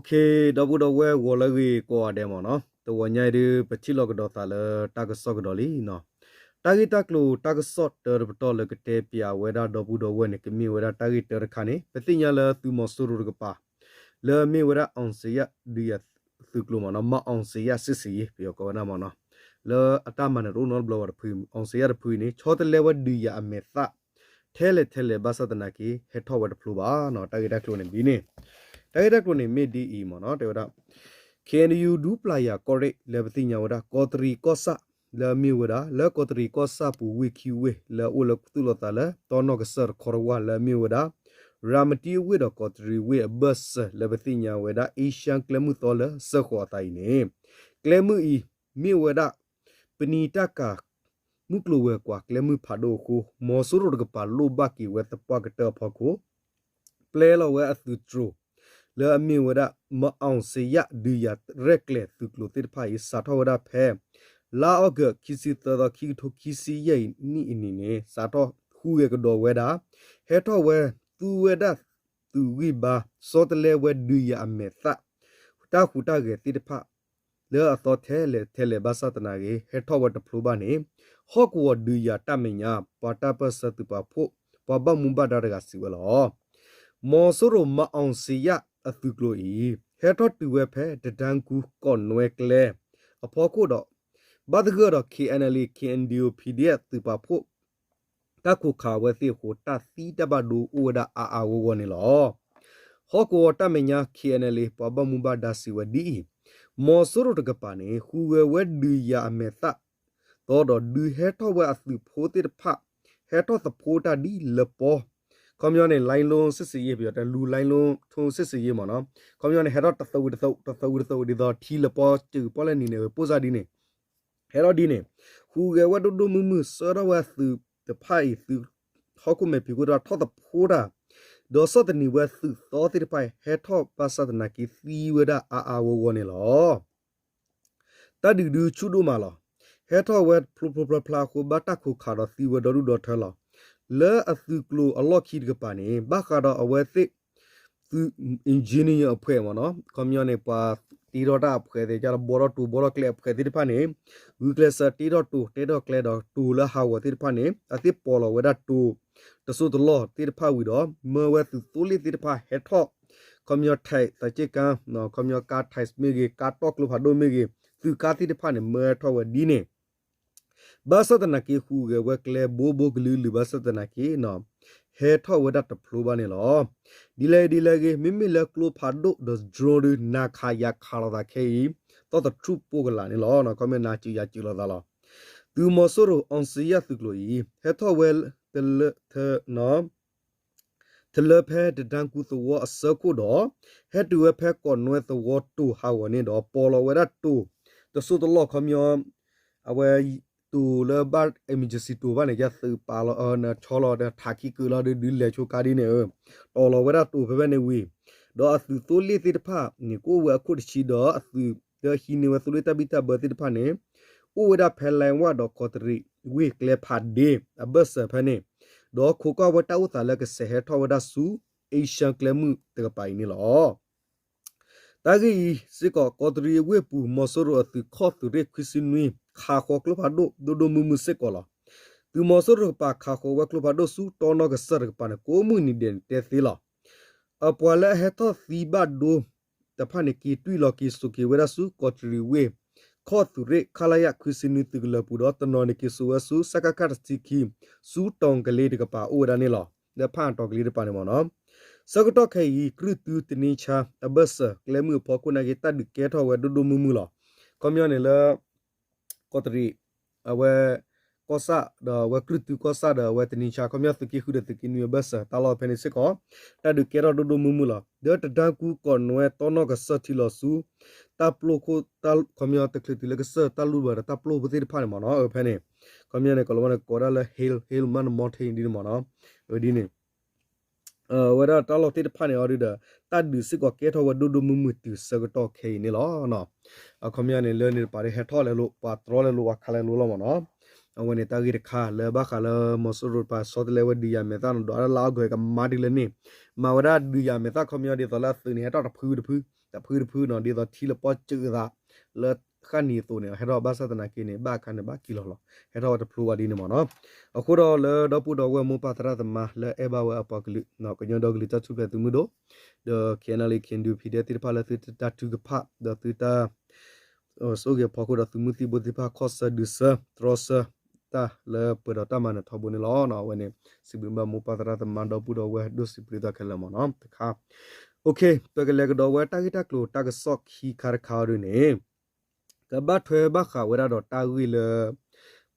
ဒီပုၢ်ဒီဝဲၢ်ဂီၤလၢအဂ့ၤကိးဂၤဒဲးမ့ၢ်နီၤ, တဂီၤညါအံၤဒုး ပထံၣ်လိာ်ကဒီးသးလၢတၢ်ကစီၣ်ကဒီးလံနီၤ. တၢ်ဂ့ၢ်တၢ်ကျိၤတၢ်ကစီၣ်တၢတပတီၢ်လၢကတဲပၠးဝဲဒၣ်ဒီပုၢ်ဒီဝဲၢ်န့ၣ် ကမ့ၢ်ဝဲဒၣ်တၢ်ဂ့ၢ်တၢတခါန့ၣ် ပသ့ၣ်ညါလၢသုးမီၤစိရိၤတကပၤ လၢအမ့ၢ်ဝဲဒၣ် အောင်ဇေယျ ဒုးယၤသုးကျိၤမ့ၢ်နီၤ, မအင်စယၣ်စစ်ဆင်ရေး ပယီၤကိးဝဲဒၣ်မ့ၢ်နီၤ, လၢအတၢ်မၤနၢၤတအိၣ်နီတဘျီဘၣ်တဖု, အောင်ဇေယျတဖုအံၤန့ၣ် ဆီတလဲဝဲဒုးယၤအမဲာ်သၣ် ထဲလဲၣ်ထဲလဲၣ် ဘၣ်ဆၣ်သနာ်က့ ဟဲထီၣ်ဝဲတဖျိဘၣ်နီၤ. တၢ်ဂ့ၢ်တၢ်ကျိၤန့ၣ်ဒ်န့ၣ်, တၢ်ဂ့ၢ်တၢ်ကျိၤန့ၣ်မ့ၢ်ဒ်အံၤမ့ၢ်နီၤ, တဲဝဲဒၣ် ခ့ၣ်အဲၣ်ယူၣ် ဒူပျၢ်ယၤကီၢ်ရ့ၣ် လၢပသ့ၣ်ညါဝဲဒၣ် ကီးတရံးကီၢ်ဆၣ် လၢအမ့ၢ်ဝဲဒၣ် လၢကီးတရံးကီၢ်ဆၣ်ပူၤဝ့ၢ်ခံဝ့ၢ် လၢအအိၣ်လၢသူၣ်လီၤသးလၢတီနီၢ်ကစၢၢ်တခီတဝၢ် လၢအမ့ၢ်ဝဲဒၣ် ရၤမတံအဝ့ၢ်ဒီးကီးတရံးဝ့ၢ်အဘၢၣ်စၢၤ လၢပသ့ၣ်ညါဝဲဒၣ် အ့ရှၢၣ်ကျဲမုၢ်သီလၢအဆၢဃီၤအသးအံၤန့ၣ်, ကျဲမုၢ်အံၤ မ့ၢ်ဝဲဒၣ် ပနံာ်တၢ်ကၤ မုၢ်ကျိၤဝဲၤကွာ်ကျဲမုၢ်ဖးဒိၣ်အဃိ မီၤစိရိၤတကပၤလိၣ်ဘၣ်က့ၤဝဲသပှၢ်ကတၢၢ်အဖီခိၣ် ပျဲလီၤဝဲအသုးတြိၤ လၢအမ့ၢ်ဝဲဒၣ် မအင်စယၣ် ဒုးယၤရဲၣ်ကျဲၤသုးကျိၤသ့ၣ်တဖၣ်အံၤ စးထီၣ်ဝဲဒၣ်ဖဲ လါအီကူး ခံဆံသၢသီ ခံကထိခံဆံယဲၢ်နံၣ်အနံၤန့ၣ် စးထီၣ်ဟူးဂဲၤကဒီးဝဲဒၣ် ဟဲထီၣ်ဝဲသူဝဲဒၣ်သုးဂံၢ်ဘါ ဆီတလဲဝဲဒုးယၤအမဲာ်သၣ် တၢ်ဟူးတၢ်ဂဲၤသ့ၣ်တဖၣ် လၢအသီထဲလဲၣ်ထဲလဲၣ်ဘၣ်ဆၣ်သနာ်က့ ဟဲထီၣ်ဝဲတဖျိဘၣ်န့ၣ် ဟီၣ်ကဝီၤဒုးယၤတၢ်မဲာ်ညါ ပှၤတၢ်ပၢၢ်ဆၢသုးပာ်ဖှိၣ် ပှၤဘၣ်မူဘၣ်ဒါတဂၤစံးဝဲလီၤ. မီၤစိရိၤမအင်စယၣ်အသုးကျိၤအံၤ ဟဲထီၣ်တုၤဝဲဖဲတတၢကူကီးနွဲကျဲ အဖီခိၣ်ဒီး ဘၣ်သဂၢၢ်ဒီး ခ့ၣ်အဲၣ်ယူၣ် ခ့ၣ်အဲၣ်ယူၣ် ပီၣ်ဒီအ့ၣ် သုးပာ်ဖှိၣ် တၢ်ခိးခးဝဲသ့ၣ်အဃိ တၢ်သံတၢ်ဘၣ်ဒိအိၣ်ဝဲဒၣ်အါအါဂီၢ်ဂီၢ်န့ၣ်လီၤ. ဟီၣ်ကဝီၤတၢ်မဲာ်ညါ ခ့ၣ်အဲၣ်ယူၣ် ပှၤဘၣ်မူဘၣ်ဒါစံးဝဲဒ်အံၤ, မီၤစိရိၤတကပၤန့ၣ် ဟူးဂဲၤဝဲဒုးယၤအမဲာ်သၣ် သီဒီးဒုးဟဲထီၣ်ဝဲအသုးဖိသ့ၣ်တဖၣ် ဟဲထီၣ်သဖှိတၢ်ဒ်လပီ ခီပညီန့ၣ် လိုင်းလုံးစစ်ဆင်ရေး ပယီၤတဲ လူၤလိုင်းလုံးစစ်ဆင်ရေးမ့ၢ်နီၤ, ခီပညီန့ၣ် ဟဲထီၣ်တသဝံးတသဝံး တသဝံးတသဝံး ဒ်သိးထံလပီစၢၤပီၣ်လဲၣ်နံၤန့ၣ် ပိၢ်စၢ်ဒ်န့ၣ် ဟဲထီၣ်ဒ်န့ၣ် ဟူးဂဲၤဝဲဒိၣ်ဒိၣ်မုၢ်မုၢ် ဆှၢထီၣ်ဝဲအသုးတဖၣ်အံၤ သုးဟီၣ်ခိၣ်မဲာ်ဖံးခိၣ်တဖၣ်ထီၣ်သဖှိတၢ်, ဒီးဆီၣ်သနံးဝဲသုးသီသ့ၣ်တဖၣ်အံၤ ဟဲထီၣ်ဘၣ်ဆၣ်သနာ်က့သံဝဲဒၣ်အါအါဂီၢ်ဂီၢ်န့ၣ်လီၤ. တၢ်ဒုးဒုးဆူၣ်ဒိၣ်မးလီၤ. ဟဲထီၣ်ဝဲဖျိဖျိဖျါဖျါအဃိ ဘၣ်တၢ်ခိးခးဒီးသံဝဲဒီဒူၣ်ဒီထၢလီၤ. လၢအသုးကျိၤအလီၢ်ခံတကပၤန့ၣ် ဘၣ်ဃးဒီးအဝဲသ့ၣ် သုး engineer အဖှဲးမ့ၢ်နီၤ, ခီပညီန့ၣ် ပှၤတ့ထီၣ်တၢ်အဖှဲးသ့ၣ် ကဒီးဘှီထီၣ်တိၤဘှီထီၣ်ကျဲအဖှဲးသ့ၣ်တဖၣ်န့ၣ် ဂုာ်ကျဲးစၢးတ့ထီၣ်တိၤ တ့ထီၣ်ကျဲဒီးတိၤလၢဟးဂီၤသ့ၣ်တဖၣ်န့ၣ် အသ့ၣ်ပိာ်လီၤဝဲဒၣ်တိၤ တစိၢ်တလီၢ်သ့ၣ်တဖၣ်ဝံၤဒီး မၢဝဲသုးသိလ့ၣ်သ့ၣ်တဖၣ်ဟဲထီၣ် ခီပညီ ထဲးသးက့ၣ်ကါ ခီပညီကါ ထဲး မ့ၢ်ဂ့ၤ ကါတီၢ်ကျိဖးဒိၣ်မ့ၢ်ဂ့ၤ သုးကါသ့ၣ်တဖၣ်န့ၣ် မၢထီၣ်ဝဲဒ်န့ၣ် ဘၣ်ဆၣ်သနာ်က့ ဟူးဂဲၤဝဲကျဲဘိဘိကလုာ်လုာ် ဘၣ်ဆၣ်သနာ်က့ ဟဲထီၣ်ဝဲဒၣ်တဖျိဘၣ်န့ၣ်လီၤ. ဒ်လဲၣ်ဒ်လဲၣ်ဂ့ၤ မ့မ့ၢ်လၢကျိဖးဒိၣ်ဒီး drone ဒုး နၤခးယၤခးလိာ်သးခဲအံၤ သီၣ်သထြူးပိၢ်ကလာ်န့ၣ်လီၤ. ခီပညီနၤစၢၤယၤစၢၤလိာ်သးလီၤ. သုးမီၤစိရိၤ အောင်ဇေယျ သုးကျိၤအံၤ ဟဲထီၣ်ဝဲ တလၢ တလၢဖဲတတၢကူသဝီအဆၢခိၣ်ဒီး ဟဲတုၤဝဲဖဲကီးနွဲသဝီတိၤဟးဂီၤန့ၣ်ဒီး ပိာ်လီၤဝဲဒၣ်တိၤ တစိၢ်တလီၢ် ခီပညီ အဝဲ တိၤလၢဘၣ် emergency တိၤဘၣ်န့ၣ် ယသုးပာ်လီၤ ဆီလီၤဒီးထးခံကုာ်လီၤဒီး ဒုးလဲၤဆိကါဒ်န့ၣ်ဧၢ, တီၢ်လီၤဝဲဒၣ်တိၤဖဲဖဲန့ၣ်ဝံၤ ဒီးအသုးသိလ့ၣ်သ့ၣ်တဖၣ်န့ၣ် ကအိၣ်ဝဲအခိၣ်တဆံဒီးအသုး လၢဟံးန့ၢ်ဝဲသိလ့ၣ်တၢ်ဘံၣ်တၢ်ဘၢသ့ၣ်တဖၣ်န့ၣ် အိၣ်ဝဲဒၣ်ဖဲ လိုင်းဝၣ် ဒီးကီးတရံးဝ့ၢ်ကျဲဖးဒ့ အဘၢၣ်စၢၤဖဲန့ၣ်, ဒီးခိးကွၢ်ဝဲတၢ်အိၣ်သးလၢကဆဲးဟဲထီၣ်ဝဲဒၣ်ဆူ အ့ရှၢၣ်ကျဲမုၢ်တကပၤအံၤန့ၣ်လီၤ. တၢ်ဂ့ၢ်အံၤစ့ၢ်ကီး ကီးတရံးအဝ့ၢ်ပူၤ မီၤစိရိၤအသုးခီၣ်သုးရ့ၣ်ခွံဆံနွံ ခးဃီၤကျိဖးဒိၣ်ဒိၣ်ဒိၣ်မုၢ်မုၢ်စ့ၢ်ကီးလီၤ. သုးမီၤစိရိၤတကပၤခးဃီၤဝဲကျိဖးဒိၣ်ဆူတီနီၢ်ကစၢၢ်တကပၤန့ၣ် ကိးမုၢ်နံၤဒဲးန့ၣ်တဲသ့လီၤ. အပှၤလၢအဟဲထီၣ်သံဘၣ်ဒိတဖၣ်န့ၣ် က့ၤတွံၢ်လီၤက့ၤစိာ်က့ၤဝဲဒၣ်ဆူကီးတရံးဝ့ၢ် ခီၣ်သုးရ့ၣ် ခလရ ခွံဆံနွံ သုးကလၢၤပူၤဒီး တနီၤန့ၣ်က့ၤစိာ်ဝဲဆူ စကခ တဆံခံ ဆူတီၤကလ့တကပၤအိၣ်ဝဲဒၣ်န့ၣ်လီၤ. လၢဖၣ်အတီၤကလ့တကပၤန့ၣ်မ့ၢ်နီၤ. ဆၢကတီၢ်ခဲအံၤ ကြုၢ်တု တနံၤဆါ အဘၢၣ်စၢၤ ကျဲမုၢ်အဖီခိၣ်နာ်က့ တၢ်ဒုးကဲထီၣ်ဝဲဒိၣ်ဒိၣ်မုၢ်မုၢ်လီၤ. ခီပညီန့ၣ်လၢ ကီးတရံး အဝဲ ကီၢ်ဆၣ်ဒီးအဝဲကြုၢ်တုကီၢ်ဆၣ်ဒီးအဝဲတနံၤဆါ ခီပညီသုးက့ဃုဒီးသုးက့နွံအဘၢၣ်စၢၤ တၢ်လီၢ်ဖဲန့ၣ်စ့ၢ်ကီး တၢ်ဒုးကဲထီၣ်ဒိၣ်ဒိၣ်မုၢ်မုၢ်လီၤ. ဒီးတတၢ်ကူကီးနွဲတီနီၢ်ကစၢၢ်ထံလီၤဆူ တၢ်ပျိၢ်ခိၣ် ခီပညီတချုးတုၤလၢကစၢၢ်တၢ်လူၢ်ဘၣ်ဒီးတၢ်ပျိၢ်ဖိသ့ၣ်တဖၣ်န့ၣ်မ့ၢ်နီၤ အဖဲန့ၣ် ခီပညီန့ၣ် ကီးလီၤဝဲန့ၣ်ကိးဒၣ်လၢ hill hill mountain ဒ်န့ၣ်မ့ၢ်နီၤ ဒ်န့ၣ် ဝဲဒၣ်တၢ်လီၢ်သ့ၣ်တဖၣ်န့ၣ်အီၤဒုဒီး တၢ်ဒုးစ့ၢ်ကီးကဲထီၣ်ဝဲဒိၣ်ဒိၣ်မုၢ်မုၢ်တုၤဆၢကတီၢ်ခဲအံၤန့ၣ်လီၤ. အခီပညီန့ၣ် လၢန့ၣ်တပၤဒ်ဟဲထီၣ်လဲၤလိာ် ပှၤတြီလဲၤလိာ် ပှၤခးလဲၤလိာ်လီၤမ့ၢ်နီၤ. အဝဲန့ၣ်တၢ်ဂ့ၢ်တခါလၢဘၣ်ဃးလၢမီၤစိရိၤတပၤဆီတလဲဝဲဒုးယၤမဲာ်သၣ်န့ၣ် ဒီးလၢလါအီကူးကမၤတုၤလၢန့ၣ် မၤဝဲဒၣ်ဒုးယၤမဲာ်သၣ် ခီပညီဒ်သိးလၢအသုးန့ၣ် ဟဲထီၣ်တဖုတဖု တဖုတဖုနီၤ ဒ်သိးထံလၢပီစၢၤသး လၢဃၣ်နံၤအသိးန့ၣ် ဟဲထီၣ်ဘၣ်ဆၣ်သနာ်က့န့ၣ် ဘၣ်အခါန့ၣ်ဘၣ်က့ၤလီၤလီၤ ဟဲထီၣ်ဝဲတဖျိဘၣ်ဒ်န့ၣ်မ့ၢ်နီၤ. အဃိဒီးလၢဒီပုၢ်ဒီဝဲၢ်မိၢ်ပၢ်သရၣ်သမါလၢအဲၣ်ဘၣ်ဝဲအပှၤကလုာ် ကညီဒီကလုာ်တၢ်ထူၣ်ဖျဲးသုးမုၢ်ဒိၣ် ဒီး K N L A K N D O PDF သ့ၣ်တဖၣ်လၢသုတၢ်ထုကဖၣ် ဒီးသုတၢ် ဆိၣ်ဂ့ၤဖီခိၣ်ဒီးသုးမုၢ်သံၣ်ဘိသ့ၣ်တဖၣ်ခီၣ်ဆၢဒုးဆၢ တြီဆၢတၢ်လၢပှဲၤဒီးတၢ်မၤနၢၤထီဘိန့ၣ်လီၤ. အဝဲန့ၣ် စံးဘျုးဘၣ်မိၢ်ပၢ်သရၣ်သမါဒီပုၢ်ဒီဝဲၢ်ဒိၣ်စံးဘျုးသးခဲလၢာ်မ့ၢ်နီၤ တခါ ပကလဲၤကဒီးဝဲ တၢ်ဂ့ၢ်တၢ်ကျိၤတၢ်ကစီၣ်ခံခါတခါအံၤဒ်န့ၣ် ကဘၣ်ထွဲဘၣ်ဃးဝဲဒၣ်ဒီးတၢ်ဂ့ၢ်လၢ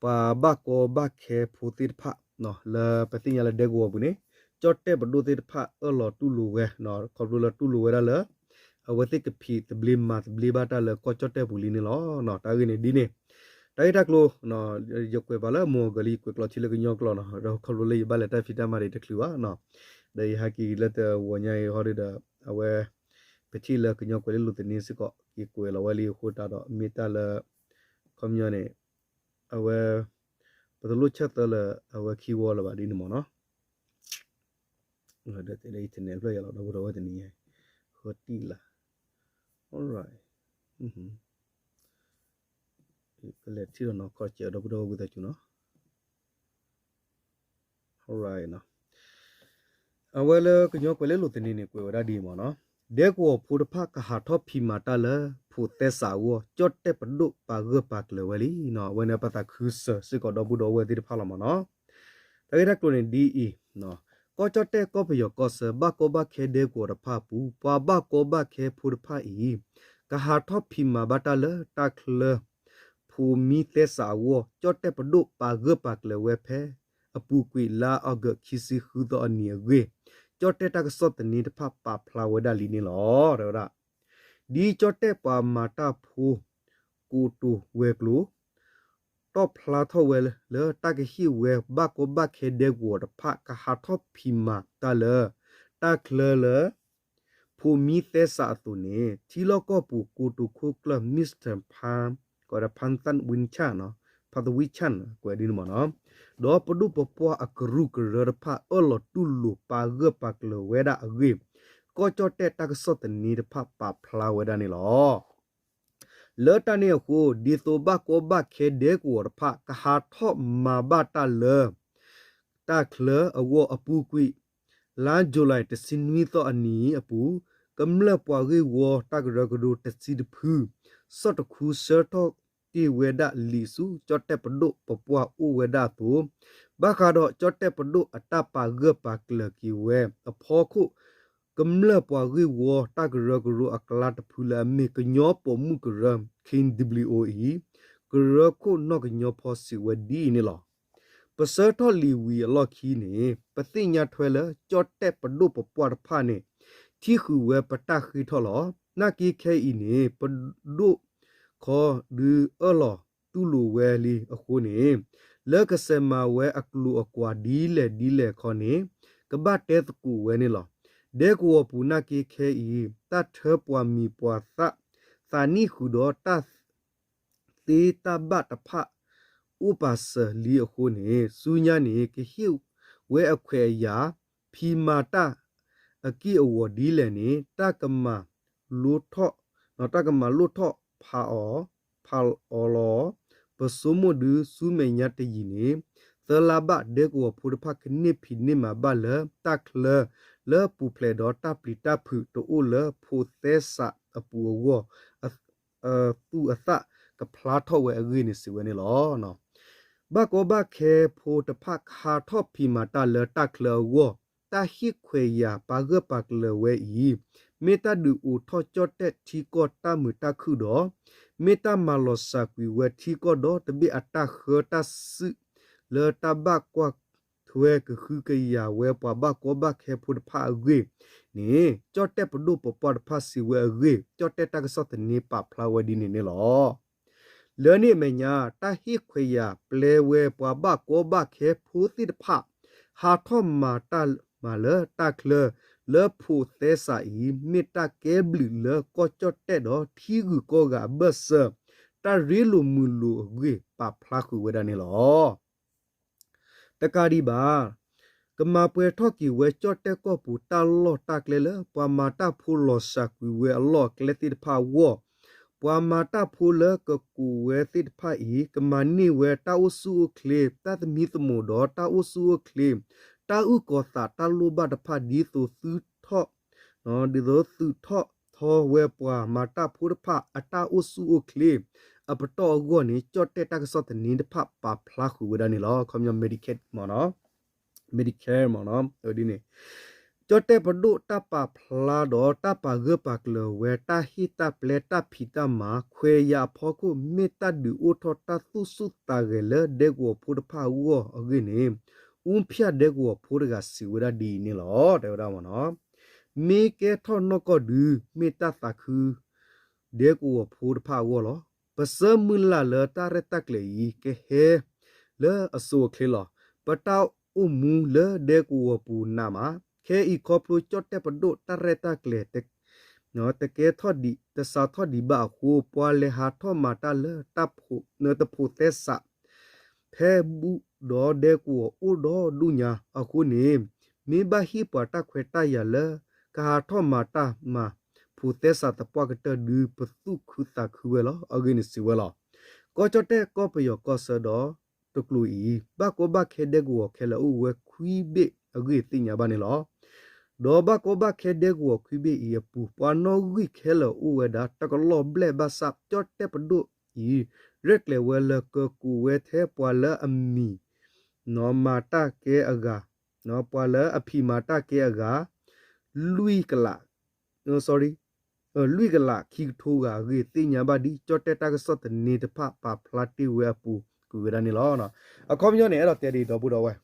ပှၤဘၣ်ကီဘၣ်ခဲဖိသ့ၣ်တဖၣ် လၢပသ့ၣ်ညါလၢဒဲကဝီၤပူၤန့ၣ် ကၠီၣ်တဲၣ်ပဒိၣ်သ့ၣ်တဖၣ်အၢၣ်လီၤတူၢ်လိာ်ဝဲ ခီဖျိလၢတူၢ်လိာ်ဝဲဒၣ်လၢ အဝဲသ့ၣ်ကဖံးသဘျ့မၤသဘျ့ဘၣ်တၢ်လၢကီၢ်ကၠီၣ်တဲၣ်ပူၤလံန့ၣ်လီၤ. တၢ်ဂ့ၢ်န့ၣ်ဒ်န့ၣ် တၢ်ဂ့ၢ်တၢ်ကျိၤ ယကွဲးပာ်လၢမိၢ်အဂီၤလံ ယကွဲးကျိာ်ထံလၢကညီကျိာ်နီၤ ဒီးခီဖျိလၢယဘၣ်လဲၤတၢ်ဖံးတၢ်မၤဒ်တချုးဘၣ်နီၤ ဒီးယဟဲက့ၤလၢတဝီၤညါအံၤဟီဒီး အဝဲ ပထံၣ်လၢကညီကွဲၤလ့လိၤသန့စ့ၢ်ကီး က့ၤကွဲးလီၤဝဲလံအဃိသတးဒီး မ့ၢ်တၢ်လၢ ခီပညီန့ၣ် အဝဲ ပတလိၣ်ဆၢသၢလၢအဝဲခံဝီလၢၤဘၣ်ဒ်န့ၣ်မ့ၢ်နီၤ ဒီးတဲလၢ internet ဖျၢၣ်ယၤလီၤ ဒီပုၢ်ဒီဝဲၢ်တနံၤညါ ဃီတံၢ်လၢ် alright ပလဲၤထံၣ်ဒီးနီၢ်ခီၣ်စဲးဒီပုၢ်ဒီဝဲၢ်ဝံသးစူၤနီၤ alright နီၤ အဝဲလၢကညီကွဲၤလ့လိၤသန့န့ၣ် ကွဲးဝဲဒၣ်ဒ်အံၤမ့ၢ်နီၤ ဒဲကဝီၤဖိတဖၣ်ကဟးထီၣ်ဖံးမၤတၢ်လၢ ဖိးသဲစးအဂီၢ် ကၠီၣ်တဲၣ်ပဒိၣ်ပာ်ဂၢၢ်ပာ်ကျၢၤဝဲလံနီၤ အဝဲန့ၣ်ပသးခုစၢၤစ့ၢ်ကီးဒီပုၢ်ဒီဝဲၢ်သ့ၣ်တဖၣ်လီၤမ့ၢ်နီၤ တၢ်ဂ့ၢ်တၢ်ကျိၤန့ၣ်ဒ်အံၤ ကီၢ်ကၠီၣ်တဲၣ်ကီၢ်ပယီၤကီၢ်ဆၢ ဘၣ်ကီဘၣ်ခဲဒဲကဝီၤတဖၣ်အပူၤ ပှၤဘၣ်ကီဘၣ်ခဲဖိတဖၣ်အံၤ ကဟးထီၣ်ဖံးမၤဘၣ်တၢ်လၢတၢ်ချၢ ဖိးမံသဲစးအဂီၢ် ကၠီၣ်တဲၣ်ပဒိၣ်ပာ်ဂၢၢ်ပာ်ကျၢၤဝဲဖဲ အပူၤကွံာ်လါအီကူးခံဆံဃုသီအနံၤအဂ့ၢ် ကၠီၣ်တဲၣ်တၢ်ကစီၣ်သန့တဖၣ်ပာ်ဖျါဝဲဒၣ်လံန့ၣ်လီၤ. တဲဝဲဒၣ် ဒ်ကၠီၣ်တဲၣ်ပှၤမၤတၢ်ဖိ ကိတိာ်ဝဲၤကျိၤ တီၣ်ဖျါထီၣ်ဝဲလၢတၢ်ကဟ့ၣ်ဝဲဘၣ်ကီဘၣ်ခဲဒဲကဝီၤတဖၣ် ကဟးထီၣ်ဖံးမၤတၢ်လၢ တၢ်ချၢလၢ ဖိးမံသဲစးအသိးန့ၣ် ထံလီၢ်ကီၢ်ပူၤကိတိာ်ခိၣ်ကျၢၢ် Mister Phan ကိးဒီး Phan Thant Win Chan နီၤ Phan Thant Win Chan ကွဲးဒ်န့ၣ်မ့ၢ်နီၤ ဒီးပဒိၣ်ပပှၢ်အကရူၢ်ကရၢတဖၣ်အၢၣ်လီၤတူၢ်လိာ်ပာ်ဂၢၢ်ပာ်ကျၢၤဝဲဒၣ်အဂ့ၢ် ကီၢ်ကၠီၣ်တဲၣ်တၢ်ကစီၣ်သန့တဖၣ်ပာ်ဖျါဝဲဒၣ်န့ၣ်လီၤ. လၢတၢ်န့ၣ်အဃိ ဒ်သိးဘၣ်ကီဘၣ်ခဲဒဲကဝီၤတဖၣ် ကဟးထီၣ်မၤဘၣ်တၢ်လၢ တၢ်ချၢအဂီၢ်အပူၤကွံာ် လါယူၤလံ တဆံနွံသီအနံၤအပူၤ ကမျၢၢ်ပှၤဂ့ၢ်ဝီတၢ်ကရၢကရိတဆံတဖု ဆီၣ်တခူဆၢထီၣ်တ့ၢ်ဝဲဒၣ်လံာ်ဆူ ကၠီၣ်တဲၣ်ပဒိၣ်ပပှၢ်အိၣ်ဝဲဒၣ်အသိး ဘၣ်ဃးဒီးကၠီၣ်တဲၣ်ပဒိၣ်အတၢ်ပာ်ဂၢၢ်ပာ်ကျၢၤက့ၤဝဲအဖီခိၣ် ကမျၢၢ်ပှၤဂ့ၢ်ဝီတၢ်ကရၢကရိအကျါတဖုလၢအမ့ၢ်ကညီပိာ်မုၣ်ကရၢ K N W O အံၤ ကရၢခိၣ်နီၢ်ကညီဖီစံးဝဲဒ်အံၤန့ၣ်လီၤ. ပဆၢထီၣ်လံာ်ဝံၤအလီၢ်ခံန့ၣ် ပသ့ၣ်ညါထွဲလၢကၠီၣ်တဲၣ်ပဒိၣ်ပပှၢ်တဖၣ်န့ၣ် ထံၣ်ဃုာ်ဝဲပတၢ်ဃ့ထီၣ်လီၤ. နာ်က့ခဲအံၤန့ၣ် ပဒိၣ်ခီဒုးအၢၣ်လီၤတူၢ်လိာ်ဝဲလံအဃိန့ၣ် လၢကဆဲးမၤဝဲအကျိၤအကွာ်ဒ်လဲၣ်ဒ်လဲၣ်ခီန့ၣ် ကဘၣ်တဲသကိးဝဲန့ၣ်လီၤ. ဒဲကဝီၤပူၤနာ်က့ခဲအံၤ တၢ်ထၢပှၤမံၤပှၤသၣ် သးနံၣ်ဃုာ်ဒီးတၢ် သ့တၢ်ဘၣ်တဖၣ် အိၣ်ပာ်စၢၤလံအဃိန့ၣ် ဆူညါန့ၣ် ကဟ့ၣ်ဝဲအခွဲးအယာ် ဖံးမၤတၢ်အက့ၢ်အဂီၤဒ်လဲၣ်န့ၣ် တၢ်ကမၤလိၣ်ထီၣ် တၢ်ကမၤလိၣ်ထီၣ်ဖးအီၤ ဖးအီၤလီၤ. ပဆိကမိၣ်ဒုးဆူမဲာ်ညါတယံာ်န့ၣ် သၢလါဘၣ် ဒဲကဝီၤဖိတဖၣ်ကန့ၢ်ဖံးန့ၢ်မၤဘၣ်လၢတၢ်ချၢ လၢပူၤဖျဲးဒီးတၢ်ပျံၤတၢ်ဖုးတအိၣ်လၢဖိးသဲစးအပူၤအဂီၢ် အသူးအသၣ်ကဖျါထီၣ်ဝဲအဂ့ၢ်န့ၣ် စံးဝဲန့ၣ်လီၤ. ဘၣ်ကီဘၣ်ခဲဖိတဖၣ်ကဟးထီၣ်ဖံးမၤတၢ်လၢတၢ်ချၢအဂီၢ် တၢ်ဟ့ၣ်ခွဲးယာ်ပာ်ဂၢၢ်ပာ်ကျၢၤဝဲအံၤ မ့ၢ်တၢ်ဒုးအိးထီၣ်ကၠီၣ်တဲၣ်ထံကီၢ်တၢ်မုာ်တၢ်ခုၣ်ဒီး မ့ၢ်တၢ်မၤလီၤစှၤကွံာ်ဝဲထံကီၢ်ဒီးတဘ့ၣ်အတၢ်ဃၢတၢ်စုၣ်လၢတၢ်ဘၣ်ကွၢ်ထွဲကဟုကယာ်ဝဲပှၤဘၣ်ကီဘၣ်ခဲဖိတဖၣ်အဂ့ၢ်န့ၣ် ကၠီၣ်တဲၣ်ပဒိၣ်ပပှၢ်တဖၣ်စံးဝဲအဂ့ၢ် ကၠီၣ်တဲၣ်တၢ်ကစီၣ်သန့ပာ်ဖျါဝဲဒ်န့ၣ်န့ၣ်လီၤ. လၢန့ၣ်အမဲာ်ညါ တၢ်ဟ့ၣ်ခွဲးယာ်ပျဲဝဲပှၤဘၣ်ကီဘၣ်ခဲဖိသ့ၣ်တဖၣ် ဟးထီၣ်မၤတၢ်မၤလၢတၢ်ချၢ လၢဖိးသဲစးအံၤ မ့ၢ်တၢ်ကဲဘျုးလၢကီၢ်ကၠီၣ်တဲၣ်ဒီးထံဂုၤကီၢ်ဂၤအဘၢၣ်စၢၤ တၢ်ရ့လိာ်မုာ်လိာ်အဂ့ၢ် ပာ်ဖျါဃုာ်ဝဲဒၣ်န့ၣ်လီၤ. တကးဒံးဘၣ် ကမၤပှဲၤထီၣ်က့ၤဝဲကၠီၣ်တဲၣ်ကီၢ်ပူၤတၢ်လီၢ်တၢ်ကျဲလၢ ပှၤမၤတၢ်ဖိလီၤစၢ်ကွံာ်ဝဲအလီၢ်အကျဲသ့ၣ်တဖၣ်အဂီၢ်, ပှၤမၤတၢ်ဖိလၢကကူးဝဲသ့ၣ်တဖၣ်အံၤ ကမၤန့ၢ်ဝဲတၢ်အိၣ်ဆူၣ်အိၣ်ချ့ တၢ်သမံသမိးဒီးတၢ်အိၣ်ဆူၣ်အိၣ်ချ့ တၢ်အုၣ်ကီၤသးတၢ်လိၣ်ဘၣ်တဖၣ် ဒ်သိးသုးထီၣ် ဒ်သိးသုးထီၣ်ထီဝဲပှၤမၤတၢ်ဖိတဖၣ်အတၢ်အိၣ်ဆူၣ်အိၣ်ချ့ အပတီၢ်အဂီၢ်န့ၣ် ကၠီၣ်တဲၣ်တၢ်ကစီၣ်သန့တဖၣ်ပာ်ဖျါဃုာ်ဝဲဒၣ်န့ၣ်လီၤ. ခီပညီ Medicaid မ့ၢ်နီၤ, Medicare မ့ၢ်နီၤ, ဒ်န့ၣ် ကၠီၣ်တဲၣ်ပဒိၣ်တၢ်ပာ်ဖျါဒီးတၢ်ပာ်ဂၢၢ်ပာ်ကျၢၤဝဲ တၢ်ဟ့ၣ်တၢ်ပျဲတၢ်ဖံးတၢ်မၤ ခွဲးယာ်အဖီခိၣ် မ့ၢ်တၢ်ဒုးအိၣ်ထီၣ်တၢ်သူၣ်ဆူၣ်သးဂဲၤလၢဒဲကဝီၤဖိတဖၣ်အဂီၢ်အဂ့ၢ်န့ၣ် အူဖၠၣ်ဒဲကဝီၤဖိတဂၤစံးဝဲဒၣ်ဒ်အံၤန့ၣ်လီၤ. တဲဝဲဒၣ်မ့ၢ်နီၤ, မ့ၢ်ကဲထီၣ်နီၢ်ကီၢ်ဒု မ့ၢ်တၢ်သးခု ဒဲကဝီၤဖိတဖၣ်အဂီၢ်လီၤ. ပဆၢမုၢ်လၢ်လၢတၢ်ရဲၣ်တၢ်ကျဲၤအံၤ ကဟဲလၢအစိၤအချ့လီၤ. ပတၢ်အိၣ်မူလၢဒဲကဝီၤပူၤနးမး, ခဲအံၤခီဖျိကၠီၣ်တဲၣ်ပဒိၣ်တၢ်ရဲၣ်တၢ်ကျဲၤ တကဲထီၣ်ဒံး တစးထီၣ်ဒံးဘၣ်အဃိ ပှၤလဲၤဟးထီၣ်မၤတၢ်လၢ တဖိးသဲစး ဖဲဘူးဒီးဒဲကဝီၤအိၣ်ဒီဒူၣ်ညါအဃိန့ၣ် မ့ၢ်ဘၣ်ဟ့ၣ်ပှၤတၢ်ခွဲးတၢ်ယာ်လၢ ကဟးထီၣ်မၤတၢ်မၤ ဖိးသဲစးသပှၢ်ကတၢၢ်ဒု ပသူၣ်ခုသးခုဝဲလီၤ. အဂ့ၢ်န့ၣ်စံးဝဲလီၤ. ကီၢ်ကၠီၣ်တဲၣ်ကီၢ်ပယီၤကီၢ်ဆၢဒီးတကျိၤအံၤ ဘၣ်ကီဘၣ်ခဲဒဲကဝီၤခဲလၢာ်အိၣ်ဝဲခွံဘ့ၣ်အဂ့ၢ်သ့ၣ်ညါဘၣ်န့ၣ်လီၤ. ဒီးဘၣ်ကီဘၣ်ခဲဒဲကဝီၤခွံဘ့ၣ်အံၤအပူၤ ပှၤနီၣ်ဂံၢ်ခဲလၢာ်အိၣ်ဝဲဒၣ်တကလီၢ်ဘျဲၣ်ဘၣ်ဆၣ် ကၠီၣ်တဲၣ်ပဒိၣ်အံၤ ရဲၣ်ကျဲၤဝဲလၢကကူးဝဲထဲပှၤလၢအမံၤ မၤတၢ်ကဲအဂၤ ပှၤလၢအဖံးမၤတၢ်ကဲအဂၤ လွံၢ်ကလး လွံၢ်ကလးခံကထိဂၤအဂ့ၢ်သ့ၣ်ညါဘၣ်ဒ် ကၠီၣ်တဲၣ်တၢ်ကစီၣ်သန့တဖၣ်ပာ်ဖျါတ့ၢ်ဝဲအပူၤကွံာ်ဝဲဒၣ်န့ၣ်လီၤ. အခီပညီန့ၣ် အဲၣ်ဒိးတဲဒ်အံၤ ဒီပုၢ်ဒီဝဲၢ်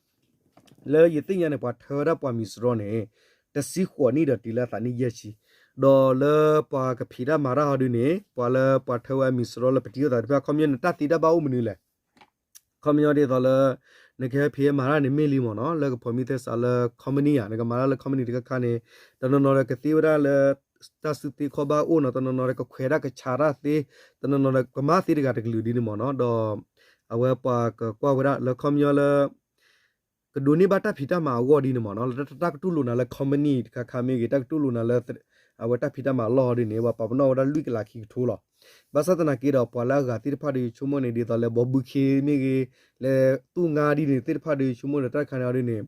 လၢယသ့ၣ်ညါန့ၣ် ပှၤထၢဝဲဒၣ်ပှၤမံၤစရီန့ၣ် တဆံဃိးနံၣ်ဒီးတုၤလၢအသးနံၣ်ယဲၢ်ဆံ, ဒီးလၢပှၤကဖံးတၢ်မၤတၢ်ဟီဒုန့ၣ် ပှၤလၢပှၤထၢဝဲအမံၤစရီလၢပထံၣ်အသးတဖၣ် အခီပညီန့ၣ် တၢ်သ့တၢ်ဘၣ်အိၣ်မနုၤလဲၣ် အခီပညီဒ်သိးလၢ နကဟဲဖံးဟဲမၤတၢ်န့ၣ်မ့ၢ်လံမ့ၢ်နီၤ လၢကဖီၣ်မံသဲစးလၢ company ဧါ နကမၤတၢ်လၢ company တခါခါန့ၣ် တနီၤနီၤဒီးကသ့ဝဲဒၣ်လၢ တၢ်စုသ့ခီၣ်ဘၣ်အိၣ်နီၤ တနီၤနီၤဒီးကခွဲးတၢ်ကဆးတၢ်သ့ တနီၤနီၤဒီးကမၤသ့တဂၤတကလုာ်ဒ်န့ၣ်မ့ၢ်နီၤ ဒီး အဝဲပှၤကကွၢ်ဝဲဒၣ်လၢအခီပညီလၢ ကဒိးန့ၢ်ဘၣ်တၢ်ဖံးတၢ်မၤအဂီၢ်ဒ်န့ၣ်မ့ၢ်နီၤ လၢတၢ်ကတူၢ်လိာ်နၤလၢ company တခါခါမ့ၢ်ဂ့ၤ တၢ်ကတူၢ်လိာ်နၤလၢ အဝဲတၢ်ဖံးတၢ်မၤအလီၢ်ဒ်န့ၣ် ပှၤပာ်ပနီၣ်ဝဲဒၣ်လွံၢ်ကလးခံကထိလီၤ. ဘၣ်ဆၣ်သနာ်က့ဒီး ပှၤလၢအဂၤသ့ၣ်တဖၣ်ဒီးဆိကမိၣ်န့ၣ် ဒ်သိးလၢဘီဘုခ့မ့ၢ်ဂ့ၤ လၢသူၣ်ငါဒ်န့ၣ်သ့ၣ်တဖၣ်ဒီးဆိကမိၣ်ဒီးတၢ်တခါန့ၣ်အီၤဒ်န့ၣ်